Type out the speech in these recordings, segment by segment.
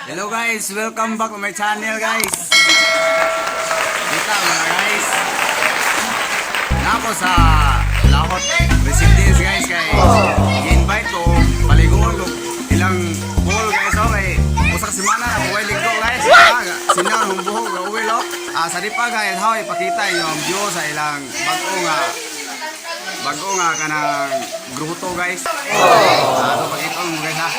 Hello guys, welcome back to my channel, guys. Kita mga guys. Nako sa Lahot Residence, guys, kay gi-invite ko paliguon ko ilang pool, guys, okay. Usa ka semana na ko ligo, guys. Ah, sinaw akong buhok ga uwi lo. Ah, sa di pa guys, how ipakita yung view sa ilang bago nga kanang grotto, guys. Ah, so pakita mo, guys, ha.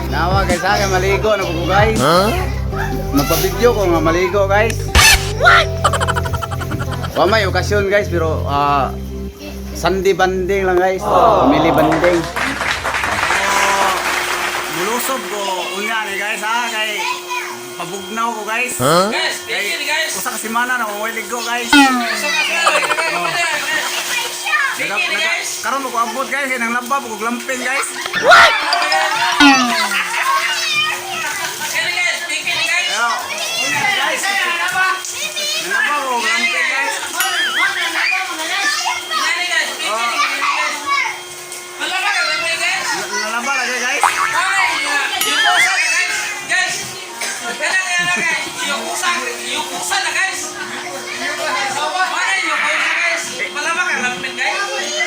Nawa guys ha, kay maligo na ko, guys. Magpa-video ko nga maligo, guys. What? Wa may okasyon, guys, pero Sunday bonding lang, guys. Family bonding. Oh, mulusob ko unya ni guys ha, kay pabugnaw ko, guys. Guys, thank you guys. Usa ka semana na ko ligo, guys. Oh. Thank Naga, you naga, guys. karon mo ko abot, guys, kay nang laba ko glamping, guys. Thank you guys. Thank you guys. Pero unya guys. Nang laba ko glamping, guys. Nani guys, thank you guys. Malaba ka ba guys? Nalaba lagi, guys. Ay, yukusa na guys. Guys. Kaya kaya na guys. Yukusa, yukusa na guys. Mana yukusa guys. Malaba ka lampin guys.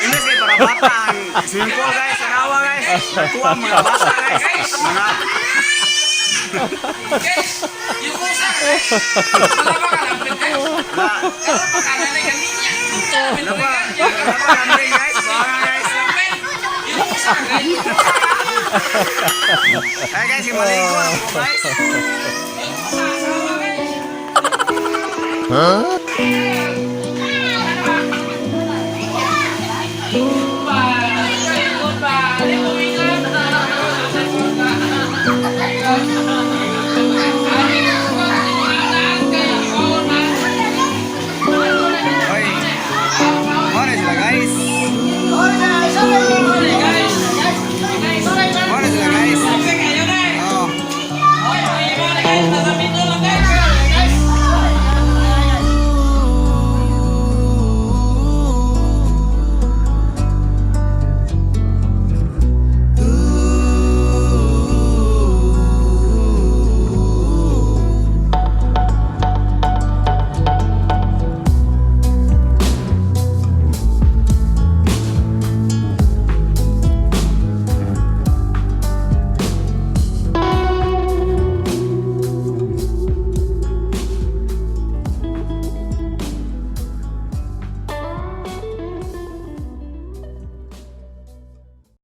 Imbes kay para bata ang swimming pool, guys, tanawa, guys. Kuha mga bata, guys. Mga Guys, yukusa guys. Malaba ka lampin guys. na, Karon pa ka na ganinya. laba, laba glamping, guys. Baka, guys. Lampin. Yukusa guys. Ay guys, yung maligo na po, guys. Yukusa asawa guys. Oy. Mao na sila, guys.